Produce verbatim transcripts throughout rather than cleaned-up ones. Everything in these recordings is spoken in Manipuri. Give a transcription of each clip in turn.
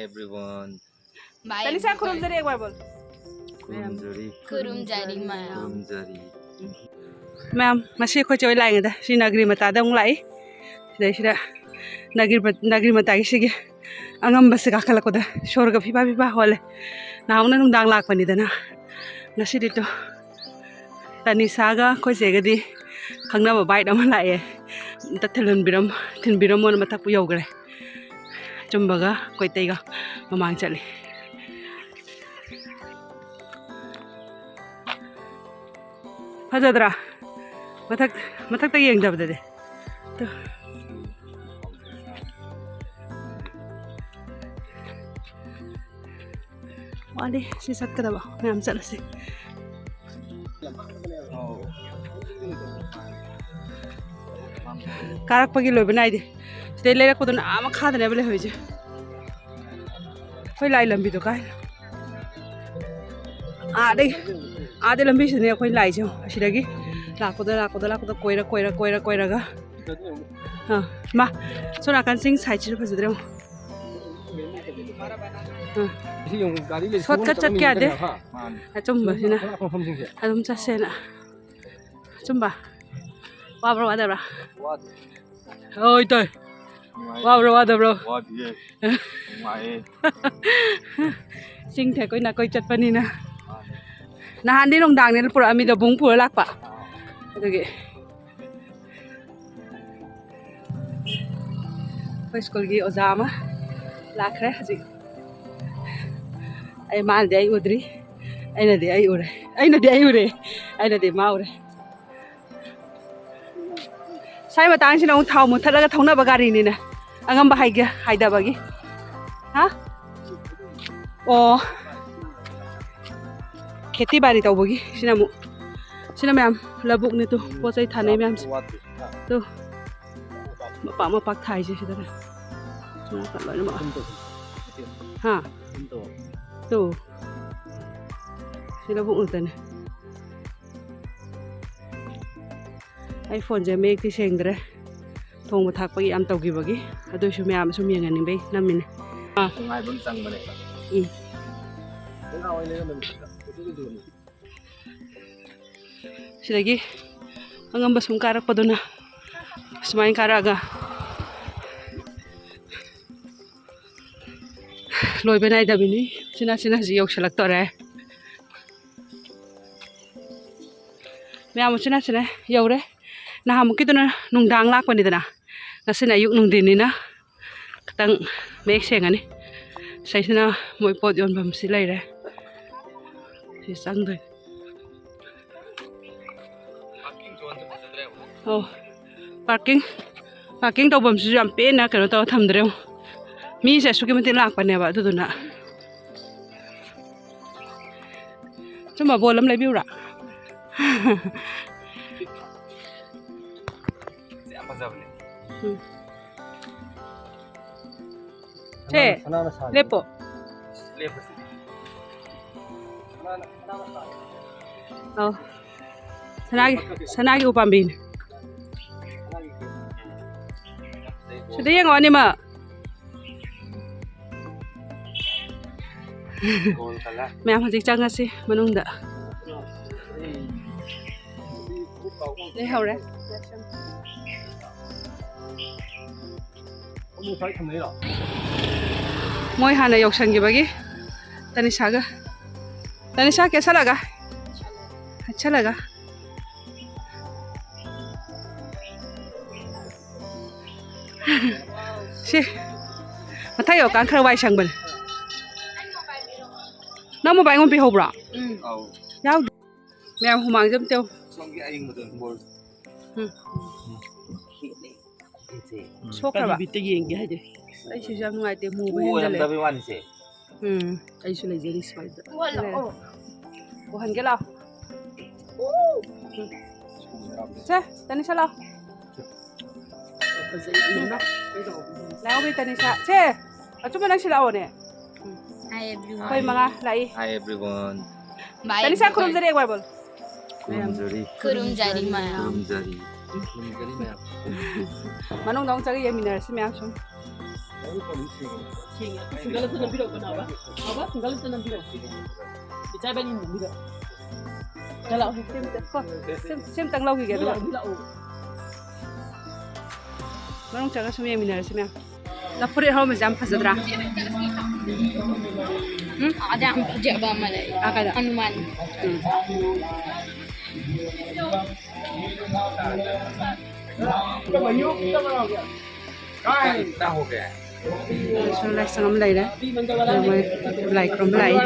Everyone. ꯇꯅꯤꯁꯥ, ꯈꯨꯔꯨꯝꯖꯔꯤ, ꯑꯦꯛ ꯕꯥꯔ ꯕꯣꯜ꯫ ꯈꯨꯔꯨꯝꯖꯔꯤ꯫ ꯈꯨꯔꯨꯝꯖꯔꯤ ꯃꯌꯥꯝ꯫ ꯈꯨꯔꯨꯝꯖꯔꯤ꯫ ꯃꯌꯥꯝ, ꯉꯁꯤ ꯑꯩꯈꯣꯏ ꯆꯦ ꯍꯣꯏ ꯂꯥꯛꯏꯉꯩꯗ ꯁꯤ ꯅꯒ꯭ꯔꯤ ꯃꯇꯥꯗ ꯑꯃꯨꯛ ꯂꯥꯛꯏ꯫ ꯁꯤꯗꯩꯁꯤꯗ ꯅꯒ꯭ꯔꯤ ꯃ- ꯅꯒ꯭ꯔꯤ ꯃꯇꯥꯒꯤ ꯁꯤꯒꯤ ꯑꯉꯝꯕꯁꯦ ꯀꯥꯈꯠꯂꯛꯄꯗ ꯁꯣꯔꯒ ꯐꯤꯐꯥ ꯐꯤꯐꯥ ꯍꯣꯜꯂꯦ꯫ ꯅꯍꯥꯟꯃꯨꯛꯅ ꯅꯨꯡꯗꯥꯡ ꯂꯥꯛꯄꯅꯤꯗꯅ, ꯉꯁꯤꯗꯤ ꯇꯨ ꯇꯅꯤꯁꯥꯒ ꯑꯩꯈꯣꯏ ꯆꯦꯒꯗꯤ ꯈꯪꯅꯕ ꯕꯥꯏꯛ ꯑꯃ ꯂꯥꯛꯑꯦ, ꯑꯝꯇ ꯊꯤꯜꯍꯟꯕꯤꯔꯝ ꯊꯤꯟꯕꯤꯔꯝꯃꯣꯅ ꯃꯊꯛꯄꯨ ꯌꯧꯈ꯭ꯔꯦ꯫ ꯑꯆꯨꯝꯕꯒ ꯑꯩꯈꯣꯏ ꯏꯇꯩꯒ ꯃꯃꯥꯡ ꯆꯠꯂꯤ꯫ ꯐꯖꯗ꯭ꯔꯥ? ꯃꯊꯛ ꯃꯊꯛꯇ ꯌꯦꯡꯊꯕꯗꯗꯤ꯫ ꯇꯨ꯫ ꯋꯥꯠꯂꯤ ꯁꯤ ꯆꯠꯀꯗꯕ ꯃꯌꯥꯝ ꯆꯠꯂꯁꯤ꯫ ꯀꯥꯔꯛꯄꯒꯤ ꯂꯣꯏꯕ ꯅꯥꯏꯗꯦ꯫ ꯁꯤꯗꯩ ꯂꯩꯔꯛꯄꯗꯨꯅ ꯑꯥ ꯃꯈꯥꯗꯅꯦꯕ ꯂꯩꯍꯧꯔꯤꯁꯦ꯫ ꯑꯩꯈꯣꯏ ꯂꯥꯛꯏ ꯂꯝꯕꯤꯗꯣ ꯀꯥꯏ? ꯑꯥꯗꯩ ꯑꯥꯗꯩ ꯂꯝꯕꯤꯁꯤꯗꯅꯦ ꯑꯩꯈꯣꯏ ꯂꯥꯛꯏꯁꯦ꯫ ꯑꯁꯤꯗꯒꯤ ꯂꯥꯛꯄꯗ ꯂꯥꯛꯄꯗ ꯂꯥꯛꯄꯗ ꯀꯣꯏꯔ ꯀꯣꯏꯔ ꯀꯣꯏꯔ ꯀꯣꯏꯔꯒ ꯑꯥ, ꯃꯥ ꯁꯣꯝ ꯅꯥꯀꯟ ꯆꯤꯡ ꯁꯥꯏꯠꯁꯤꯁꯨ ꯐꯖꯗ꯭ꯔꯦ ꯑꯃꯨꯛ꯫ ꯑꯥ, ꯁꯣꯔꯠꯀꯠ ꯆꯠꯀꯦ ꯌꯥꯗꯦ꯫ ꯑꯆꯨꯝꯕꯁꯤꯅ ꯑꯗꯨꯝ ꯆꯠꯁꯦꯅ꯫ ꯑꯆꯨꯝꯕ, ꯋꯥꯕ꯭ꯔꯥ ꯋꯥꯗꯕ꯭ꯔꯥ? ꯍꯣꯏ ꯇꯥꯏ꯫ ꯋꯥꯕ꯭ꯔꯣ ꯋꯥꯗꯕ꯭ꯔꯣ? ꯋꯥꯗꯤꯌꯦ꯫ ꯅꯨꯡꯉꯥꯏꯌꯦ꯫ ꯆꯤꯡ ꯊꯦꯛ ꯀꯣꯏ ꯅꯥꯀꯣꯏ ꯆꯠꯄꯅꯤꯅ꯫ ꯅꯍꯥꯟꯗꯤ ꯅꯨꯡꯗꯥꯡꯅꯦ ꯄꯨꯔꯛꯑꯝꯃꯤꯗꯣ, ꯕꯨꯡ ꯄꯨꯔ ꯂꯥꯛꯄ꯫ ꯑꯗꯨꯒꯤ ꯑꯩꯈꯣꯏ ꯁ꯭ꯀꯨꯜꯒꯤ ꯑꯣꯖꯥ ꯑꯃ ꯂꯥꯛꯈ꯭ꯔꯦ ꯍꯧꯖꯤꯛ꯫ ꯑꯩ, ꯃꯥꯅꯗꯤ ꯑꯩ ꯎꯗ꯭ꯔꯤ, ꯑꯩꯅꯗꯤ ꯑꯩ ꯎꯔꯦ꯫ ꯑꯩꯅꯗꯤ ꯑꯩ ꯎꯔꯦ꯫ ꯑꯩꯅꯗꯤ ꯃꯥ ꯎꯔꯦ꯫ ꯁ꯭ꯋꯥꯏ ꯃꯇꯥꯡꯁꯤꯅ ꯑꯃꯨꯛ ꯊꯥꯎ ꯃꯨꯊꯠꯂꯒ ꯊꯧꯅꯕ ꯒꯥꯔꯤꯅꯤꯅꯦ꯫ ꯑꯉꯝꯕ ꯍꯥꯏꯒꯦ ꯍꯥꯏꯗꯕꯒꯤ꯫ ꯍꯥ? ꯑꯣ꯫ ꯈꯦꯇꯤ ꯕꯥꯔꯤ ꯇꯧꯕꯒꯤ꯫ ꯁꯤꯅ ꯑꯃꯨꯛ, ꯁꯤꯅ ꯃꯌꯥꯝ ꯂꯧꯕꯨꯛꯅꯤ ꯇꯨ, ꯄꯣꯠ ꯆꯩ ꯊꯥꯅꯩ ꯃꯌꯥꯝꯁꯦ꯫ ꯇꯨ꯫ ꯃꯄꯥꯛ ꯃꯄꯥꯛ ꯊꯥꯏꯁꯦ ꯁꯤꯗꯅꯦ꯫ ꯁꯤ ꯅꯥꯀꯟ ꯂꯣꯏꯅꯃꯛ꯫ ꯍꯥ? ꯇꯨ꯫ ꯁꯤ ꯂꯧꯕꯨꯛ ꯉꯥꯛꯇꯅꯦ꯫ ꯑꯩ ꯐꯣꯟꯁꯦ ꯃꯌꯦꯛꯇꯤ ꯁꯦꯡꯗ꯭ꯔꯦ꯫ ꯊꯣꯡꯕ ꯊꯥꯛꯄꯒꯤ ꯌꯥꯝ ꯇꯧꯈꯤꯕꯒꯤ꯫ ꯑꯗꯨꯏꯁꯨ ꯃꯌꯥꯝ ꯁꯨꯝ ꯌꯦꯡꯍꯟꯅꯤꯡꯕꯩ ꯅꯝꯃꯤꯅꯦ꯫ ꯑꯥ꯫ ꯅꯨꯡꯉꯥꯏꯕ ꯑꯃ ꯆꯪꯕꯅꯦꯕ꯫ ꯎꯝ꯫ ꯀꯅꯥ ꯍꯣꯏ ꯂꯩꯔꯝꯕꯅꯤ? ꯁꯤꯗꯒꯤ ꯑꯉꯝꯕ ꯁꯨꯝ ꯀꯥꯔꯛꯄꯗꯨꯅ ꯁꯨꯃꯥꯏꯅ ꯀꯥꯔꯛꯑꯒ ꯂꯣꯏꯕ ꯅꯥꯏꯗꯕꯤꯅꯤ꯫ ꯁꯤꯅ, ꯁꯤꯅ ꯍꯧꯖꯤꯛ ꯌꯧꯁꯤꯜꯂꯛꯇꯣꯔꯦ꯫ ꯃꯌꯥꯝ ꯎꯆꯤꯟ ꯅꯥꯆꯤꯟꯅ ꯌꯧꯔꯦ꯫ ꯅꯍꯥꯟꯃꯨꯛꯀꯤꯗꯨꯅ ꯅꯨꯡꯗꯥꯡ ꯂꯥꯛꯄꯅꯤꯗꯅ, ꯉꯁꯤꯅ ꯑꯌꯨꯛ ꯅꯨꯡꯊꯤꯟꯅꯤꯅ ꯈꯤꯇꯪ ꯃꯌꯦꯛ ꯁꯦꯡꯉꯅꯤ꯫ ꯁꯤꯁꯤꯅ ꯃꯣꯏ ꯄꯣꯠ ꯌꯣꯟꯐꯝꯁꯤ ꯂꯩꯔꯦ꯫ ꯁꯤ ꯆꯪꯗꯣꯏꯅꯤ꯫ ꯑꯧ, parking, parking ꯇꯧꯐꯝꯁꯤꯁꯨ ꯌꯥꯝ ꯄꯦꯟꯅ ꯀꯩꯅꯣ ꯇꯧꯔ ꯊꯝꯗ꯭ꯔꯦ ꯌꯦꯡꯉꯣ꯫ ꯃꯤꯁꯦ ꯑꯁꯨꯛꯀꯤ ꯃꯇꯤꯛ ꯂꯥꯛꯄꯅꯦꯕ, ꯑꯗꯨꯗꯨꯅ꯫ ꯑꯆꯨꯝꯕ ꯕꯣꯜ ꯑꯃ ꯂꯩꯕꯤꯌꯨꯔꯥ? ꯁꯤ ꯌꯥꯝ ꯐꯖꯕꯅꯦ꯫ ꯎꯝ꯫ ꯁꯦ, ꯁꯅꯥꯅ ꯁꯥꯕ꯫ ꯂꯦꯞꯄꯣ꯫ ꯂꯦꯞꯄꯁꯤ꯫ ꯁꯅꯥꯅ, ꯁꯅꯥꯅ ꯁꯥꯕ꯫ ꯑꯧ꯫ ꯁꯅꯥꯒꯤ, ꯁꯅꯥꯒꯤ ꯎꯄꯥꯝꯕꯤꯅꯦ꯫ ꯁꯤꯗ ꯌꯦꯡꯉꯣ ꯑꯅꯤꯃꯛ꯫ Gold color꯫ ꯃꯌꯥꯝ ꯍꯧꯖꯤꯛ ꯆꯪꯉꯁꯤ ꯃꯅꯨꯡꯗ꯫ ꯂꯩꯍꯧꯔꯦ꯫ ꯃꯣꯏ ꯍꯥꯟꯅ ꯌꯧꯁꯟꯈꯤꯕꯒꯤ ꯇꯅꯤꯁꯥꯒ, ꯇꯅꯤꯁꯥ ꯀꯦꯁꯜꯂꯒ, ꯍꯥꯠꯁꯜꯂꯒ꯫ ꯁꯤ ꯃꯊꯛ ꯌꯧꯔꯀꯥꯟ ꯈꯔ ꯋꯥꯏ ꯁꯪꯕꯅꯦ꯫ ꯅꯪ mobile ꯑꯩꯉꯣꯟꯗ ꯄꯤꯍꯧꯕ꯭ꯔꯣ? ꯎꯝ꯫ ꯑꯧ꯫ ꯌꯥꯎꯗꯦ꯫ ꯃꯌꯥꯝ ꯍꯨꯃꯥꯡꯁꯦ ꯑꯝꯇ ꯌꯦꯡꯉꯨ꯫ ꯁꯣꯝꯒꯤ ꯑꯌꯤꯡꯕꯗꯣ ꯕꯣꯜ꯫ ꯎꯝ꯫ ꯁꯣꯛꯈ꯭ꯔꯕ? ꯀꯔꯤ ꯕꯤꯠꯇ ꯌꯦꯡꯒꯦ ꯍꯥꯏꯗꯤ? ꯑꯩ ꯁꯤꯁꯨ ꯌꯥꯝ ꯅꯨꯡꯉꯥꯏꯇꯦ, ꯃꯨꯕ ꯍꯦꯟꯖꯜꯂꯦ꯫ ꯎꯍꯟꯗꯕꯩ ꯋꯥꯅꯤꯁꯦ꯫ ꯎꯝ, ꯑꯩꯁꯨ ꯂꯩꯖꯔꯤ ꯁ꯭ꯋꯥꯏꯗ꯫ ꯎꯍꯜꯂꯣ꯫ ꯎꯍꯟꯒꯦ ꯂꯥꯎ꯫ ꯎꯝ꯫ ꯁꯦ, ꯇꯅꯤꯁꯥ ꯂꯥꯎ꯫ ꯂꯥꯎꯕꯤ ꯇꯅꯤꯁꯥ꯫ ꯁꯦ, ꯑꯆꯨꯝꯕ ꯅꯪ ꯁꯤ ꯂꯥꯛꯑꯣꯅꯦ꯫ Hi everyone. ꯑꯩꯈꯣꯏ ꯃꯉꯥ ꯂꯥꯛꯏ꯫ Hi everyone. Bye ꯇꯅꯤꯁꯥ everyone. ꯈꯨꯔꯨꯝꯖꯔꯤ ꯑꯦꯛꯕꯥꯔ ꯕꯣꯜ꯫ ꯈꯨꯔꯨꯝꯖꯔꯤ꯫ ꯈꯨꯔꯨꯝꯖꯔꯤ ꯃꯌꯥꯝ꯫ ꯈꯨꯔꯨꯝꯖꯔꯤ꯫ ꯈꯨꯔꯨꯝꯖꯔꯤ ꯃꯌꯥꯝ꯫ ꯃꯅꯨꯡꯗ ꯑꯃꯨꯛ ꯆꯪꯉ ꯌꯦꯡꯃꯤꯟꯅꯔꯁꯤ ꯃꯌꯥꯝ ꯁꯨꯝ꯫ ꯁꯦꯡꯉꯦ꯫ ꯁꯤꯡꯒꯜ ꯑꯝꯇ ꯅꯝꯕꯤꯔꯛꯑꯣ, ꯀꯅꯥꯕ? ꯀꯅꯥꯕ? ꯁꯤꯡꯒꯜ ꯑꯝꯇ ꯅꯝꯕꯤꯔꯛꯑꯣ꯫ ꯏꯆꯥ ꯏꯕꯥꯅꯤ ꯅꯝꯕꯤꯔꯛꯑꯣ꯫ ꯆꯠꯂꯣ꯫ ꯁꯤꯝꯇ-, ꯀꯣ, ꯁꯤꯝ-, ꯁꯤꯝꯇꯪ ꯂꯧꯈꯤꯒꯦ, ꯑꯗꯨꯒ꯫ ꯅꯝꯕꯤꯔꯛꯑꯣ꯫ ꯃꯅꯨꯡ ꯆꯪꯉꯒ ꯁꯨꯝ ꯌꯦꯡꯃꯤꯟꯅꯔꯁꯤ, ꯃꯌꯥꯝ꯫ ꯅꯐꯨꯔꯤꯠ ꯑꯍꯧꯕꯁꯦ ꯌꯥꯝ ꯐꯖꯗ꯭ꯔꯥ? ꯎꯝ? ꯑꯗ ꯌꯥꯝ ꯐꯖꯕ ꯑꯃ ꯂꯩ꯫ ꯑꯥ, ꯀꯥꯏꯗ? ꯍꯅꯨꯃꯥꯟ꯫ ꯎꯝ꯫ ꯁꯣꯝ ꯂꯥꯏꯁꯪ ꯑꯃ ꯂꯩꯔꯦ꯫ ꯃꯣꯏ ꯂꯥꯏ ꯈꯨꯔꯨꯝꯕ ꯂꯥꯛꯏ꯫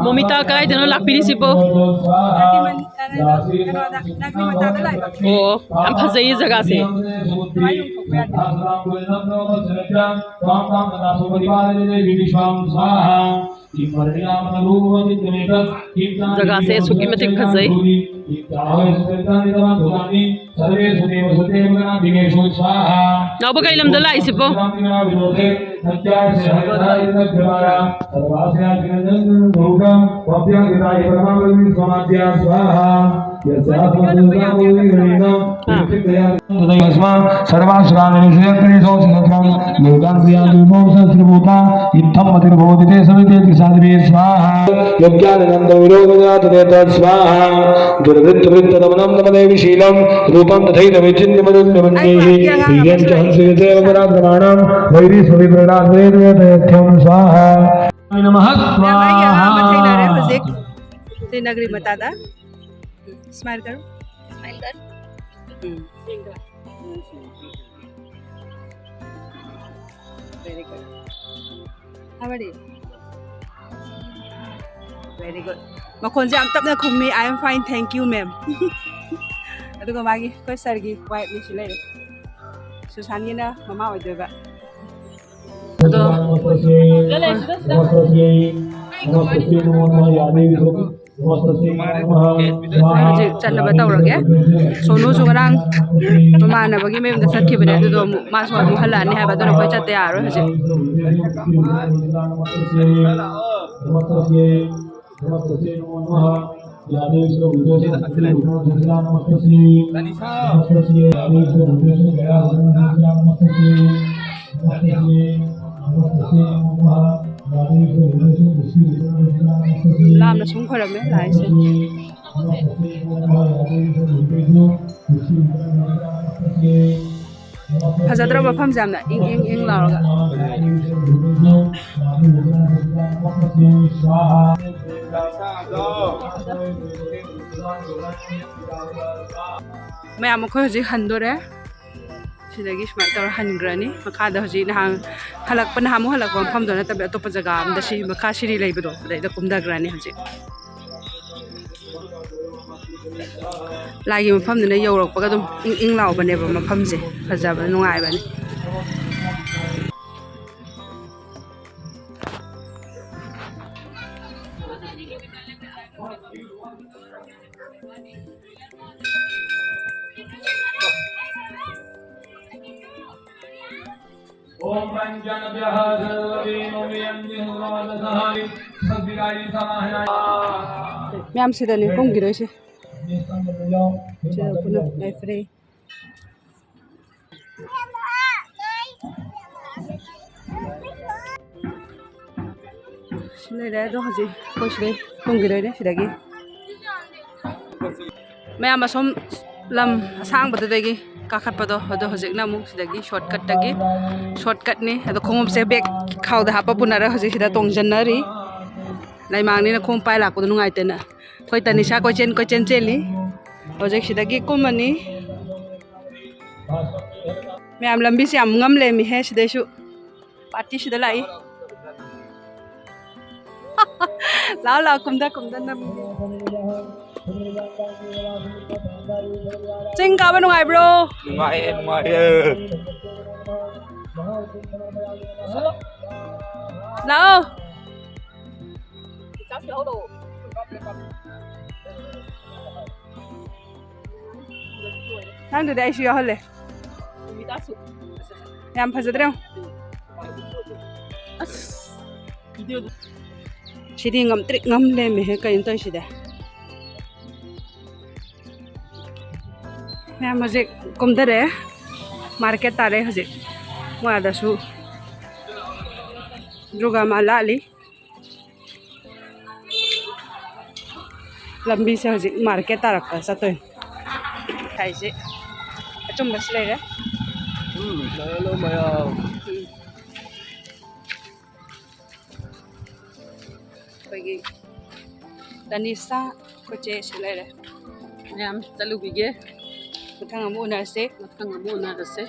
ꯃꯣꯃꯤꯇꯥ, ꯀꯗꯥꯏꯗꯅꯣ ꯂꯥꯛꯄꯤꯔꯤꯁꯤꯕꯣ? ꯀꯩꯅꯣꯗ, ꯅꯥꯒ꯭ꯔꯤ ꯃꯇꯥꯗ ꯂꯥꯛꯏꯕ꯫ ꯑꯣ, ꯌꯥꯝ ꯐꯖꯩꯌꯦ ꯖꯒꯥꯁꯦ꯫ ꯀꯃꯥꯏꯅ ꯌꯣꯡꯊꯣꯛꯄ ꯌꯥꯗꯦ? ꯖꯒꯥꯁꯦ ꯑꯁꯨꯛꯀꯤ ꯃꯇꯤꯛ ꯐꯖꯩ꯫ ꯅꯥꯎꯕ, ꯀꯩ ꯂꯝꯗ ꯂꯥꯛꯏꯁꯤꯕꯣ? सर्वासुरानिषेत्रेषु सत्रं लोकान्त्रियान्ति विभवसहस्रभूता इत्थं मतिर्भवति ते समिते साध्वी स्वाहा। यज्ञादिनन्दो विरोधजातु ते तत् स्वाहा। दुर्वृत्तवृत्तदमनं दमदेवि शीलं रूपं तथैतविचिन्त्यमरुन्मन्यैः। प्रियं च हंसि यथेव पराक्रमाणां वैरी स्वपि प्रणाद्वेदयथ्यं स्वाहा। नमः ꯃꯌꯥꯝ ꯑꯩꯒꯤ ꯑꯉꯥꯡ ꯑꯃ ꯊꯦꯡꯅꯔꯦ ꯍꯧꯖꯤꯛ꯫ ꯁꯤ ꯅꯒ꯭ꯔꯤ ꯃꯇꯥꯗ꯫ ꯁ꯭ꯃꯥꯏꯜ ꯀꯔꯣ꯫ ꯁ꯭ꯃꯥꯏꯜ ꯀꯔꯣ꯫ ꯎꯝ꯫ Very good. How are you? Very good. ꯃꯈꯣꯟꯁꯦ ꯌꯥꯝ ꯇꯞꯅ ꯈꯨꯝꯃꯤ, "I am fine, thank you, ma'am." ꯑꯗꯨꯒ ꯃꯥꯒꯤ, ꯑꯩꯈꯣꯏ ꯁꯥꯔꯒꯤ ꯋꯥꯏꯐꯅꯤꯁꯨ ꯂꯩꯔꯦ꯫ ꯁꯨꯁꯥꯟꯒꯤꯅ ꯃꯃꯥ ꯑꯣꯏꯗꯣꯏꯕ꯫ ꯑꯗꯣ ꯍꯧꯖꯤꯛ ꯆꯠꯅꯕ ꯇꯧꯔꯒꯦ꯫ ꯁꯣꯅꯨꯁꯨ ꯉꯔꯥꯡ ꯃꯃꯥꯟꯅꯕꯒꯤ ꯃꯌꯨꯝꯗ ꯆꯠꯈꯤꯕꯅꯦ, ꯑꯗꯨꯗꯣ ꯑꯃꯨꯛ ꯃꯥꯁꯨ ꯑꯃꯨꯛ ꯍꯜꯂꯛꯑꯅꯤ ꯍꯥꯏꯕ, ꯑꯗꯨꯅ ꯑꯩꯈꯣꯏ ꯆꯠꯇ ꯌꯥꯔꯔꯣꯏ ꯍꯧꯖꯤꯛ꯫ ꯂꯥꯝꯅ ꯁꯨꯝ ꯈꯣꯏꯔꯝꯃꯦ ꯂꯥꯏꯁꯦ꯫ ꯐꯖꯗ꯭ꯔꯣ ꯃꯐꯝꯁꯦ? ꯌꯥꯝꯅ ꯏꯪ ꯏꯪ ꯏꯪ ꯂꯥꯎꯔꯒ꯫ ꯃꯌꯥꯝ, ꯑꯩꯈꯣꯏ ꯍꯧꯖꯤꯛ ꯍꯟꯗꯣꯔꯦ꯫ ꯁꯤꯗꯒꯤ ꯁꯨꯃꯥꯏꯅ ꯇꯧꯔ ꯍꯟꯈ꯭ꯔꯅꯤ꯫ ꯃꯈꯥꯗ ꯍꯧꯖꯤꯛ ꯅꯍꯥꯟ ꯍꯜꯂꯛꯄ, ꯅꯍꯥꯟꯃꯨꯛ ꯍꯜꯂꯛꯄ ꯃꯐꯝꯗꯣ ꯅꯠꯇꯕ, ꯑꯇꯣꯞꯄ ꯖꯒꯥ ꯑꯃꯗ, ꯁꯤ ꯃꯈꯥ ꯁꯤꯔꯤ ꯂꯩꯕꯗꯣ, ꯑꯗꯩꯗ ꯀꯨꯝꯊꯈ꯭ꯔꯅꯤ ꯍꯧꯖꯤꯛ꯫ ꯂꯥꯏꯒꯤ ꯃꯐꯝꯗꯨꯅ ꯌꯧꯔꯛꯄꯒ ꯑꯗꯨꯝ ꯏꯪ ꯏꯪ ꯂꯥꯎꯕꯅꯦꯕ ꯃꯐꯝꯁꯦ꯫ ꯐꯖꯕ, ꯅꯨꯡꯉꯥꯏꯕꯅꯤ꯫ ꯃꯌꯥꯝ ꯁꯤꯗꯅꯦ ꯀꯨꯝꯈꯤꯗꯣꯏꯁꯦ꯫ ꯁꯤꯗ ꯄꯨꯟꯅ ꯂꯦꯞꯈ꯭ꯔꯦ꯫ ꯁꯤ ꯂꯩꯔꯦ꯫ ꯑꯗꯣ ꯍꯧꯖꯤꯛ ꯑꯩꯈꯣꯏ ꯁꯤꯗꯩ ꯀꯨꯝꯈꯤꯗꯣꯏꯅꯦ ꯁꯤꯗꯒꯤ꯫ ꯃꯌꯥꯝ ꯑꯁꯣꯝ ꯂꯝ ꯑꯁꯥꯡꯕꯗꯨꯗꯒꯤ ꯀꯥꯈꯠꯄꯗꯣ, ꯑꯗꯣ ꯍꯧꯖꯤꯛꯅ ꯑꯃꯨꯛ ꯁꯤꯗꯒꯤ ꯁꯣꯔꯠꯀꯠꯇꯒꯤ, ꯁꯣꯔꯠꯀꯠꯅꯤ꯫ ꯑꯗꯣ ꯈꯣꯡꯎꯞꯁꯦ ꯕꯦꯛ ꯈꯥꯎꯗ ꯍꯥꯞꯄ ꯄꯨꯅꯔ ꯍꯧꯖꯤꯛ ꯁꯤꯗ ꯇꯣꯡꯁꯤꯟꯅꯔꯤ꯫ ꯂꯩꯃꯥꯡꯅꯤꯅ ꯈꯣꯡꯎꯞ ꯄꯥꯏ ꯂꯥꯛꯄꯗꯣ ꯅꯨꯡꯉꯥꯏꯇꯦꯅ꯫ ꯑꯩꯈꯣꯏ ꯇꯅꯤꯁꯥ ꯀꯣꯏꯆꯦꯟ ꯀꯣꯏꯆꯦꯟ ꯆꯦꯜꯂꯤ꯫ ꯍꯧꯖꯤꯛ ꯁꯤꯗꯒꯤ ꯀꯨꯝꯃꯅꯤ꯫ ꯃꯌꯥꯝ, ꯂꯝꯕꯤꯁꯦ ꯌꯥꯝ ꯉꯝ ꯂꯩꯔꯝꯃꯤꯍꯦ꯫ ꯁꯤꯗꯩꯁꯨ ꯄꯥꯔꯇꯤ ꯁꯤꯗ ꯂꯥꯛꯏ꯫ ꯂꯥꯛꯑꯣ, ꯂꯥꯛꯑꯣ, ꯀꯨꯝꯗ, ꯀꯨꯝꯗ ꯅꯝꯒꯦ꯫ ꯆꯤꯡ ꯀꯥꯕ ꯅꯨꯡꯉꯥꯏꯕ꯭ꯔꯣ? ꯅꯨꯡꯉꯥꯏꯌꯦ, ꯅꯨꯡꯉꯥꯏꯌꯦ꯫ ꯂꯥꯛꯑꯣ꯫ ꯅꯪꯗꯨꯗꯤ ꯑꯩꯁꯨ ꯌꯥꯎꯍꯜꯂꯦ꯫ ꯌꯥꯝ ꯐꯖꯗ꯭ꯔꯦ꯫ ꯑꯁ꯫ ꯁꯤꯗꯤ ꯉꯝꯇ꯭ꯔꯤꯛ ꯉꯝ ꯂꯩꯔꯝꯃꯦꯍꯦ, ꯀꯩꯅꯣ ꯇꯧꯔꯤꯁꯤꯗꯤ꯫ ꯃꯌꯥꯝ ꯍꯧꯖꯤꯛ ꯀꯨꯝꯊꯔꯛꯑꯦ꯫ ꯃꯥꯔꯀꯦꯠ ꯇꯥꯔꯦ ꯍꯧꯖꯤꯛ꯫ ꯃꯣꯏ ꯑꯥꯗꯁꯨ ꯗꯨꯔꯒꯥ ꯃꯥ ꯂꯥꯠꯂꯤ꯫ ꯂꯝꯕꯤꯁꯦ ꯍꯧꯖꯤꯛ ꯃꯥꯔꯀꯦꯠ ꯇꯥꯔꯛꯄ ꯆꯠꯇꯣꯏꯅꯤ꯫ ꯍꯥꯏꯁꯦ ꯑꯆꯨꯝꯕꯁꯨ ꯂꯩꯔꯦ꯫ ꯎꯝ, ꯂꯩꯔꯦ ꯃꯌꯥꯝ꯫ ꯑꯩꯈꯣꯏꯒꯤ ꯇꯅꯤꯁꯥ ꯑꯩꯈꯣꯏ ꯆꯦ ꯁꯤ ꯂꯩꯔꯦ꯫ ꯃꯌꯥꯝ ꯆꯠꯂꯨꯈꯤꯒꯦ꯫ ꯃꯊꯪ ꯑꯃꯨꯛ ꯎꯅꯔꯁꯦ꯫ ꯃꯊꯪ ꯑꯃꯨꯛ ꯎꯅꯔꯁꯦ꯫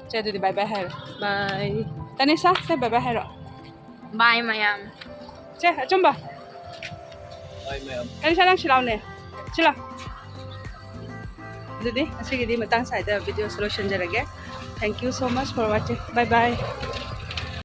ꯆꯦ, ꯑꯗꯨꯗꯤ bye bye ꯍꯥꯏꯔꯣ꯫ Bye꯫ ꯇꯅꯤꯁꯥ, ꯁꯦ bye bye ꯍꯥꯏꯔꯣ꯫ Bye ꯃꯌꯥꯝ꯫ ꯆꯦ, ꯑꯆꯨꯝꯕ꯫ Bye ꯃꯌꯥꯝ꯫ ꯇꯅꯤꯁꯥ, ꯅꯪ ꯁꯤ ꯂꯥꯎꯅꯦ꯫ ꯁꯤ ꯂꯥꯎ꯫ ꯑꯗꯨꯗꯤ ꯉꯁꯤꯒꯤꯗꯤ ꯃꯇꯥꯡ ꯁ꯭ꯋꯥꯏꯗ videoꯁꯦ ꯂꯣꯏꯁꯤꯟꯖꯔꯒꯦ꯫ Thank you so much for watching. Bye bye꯫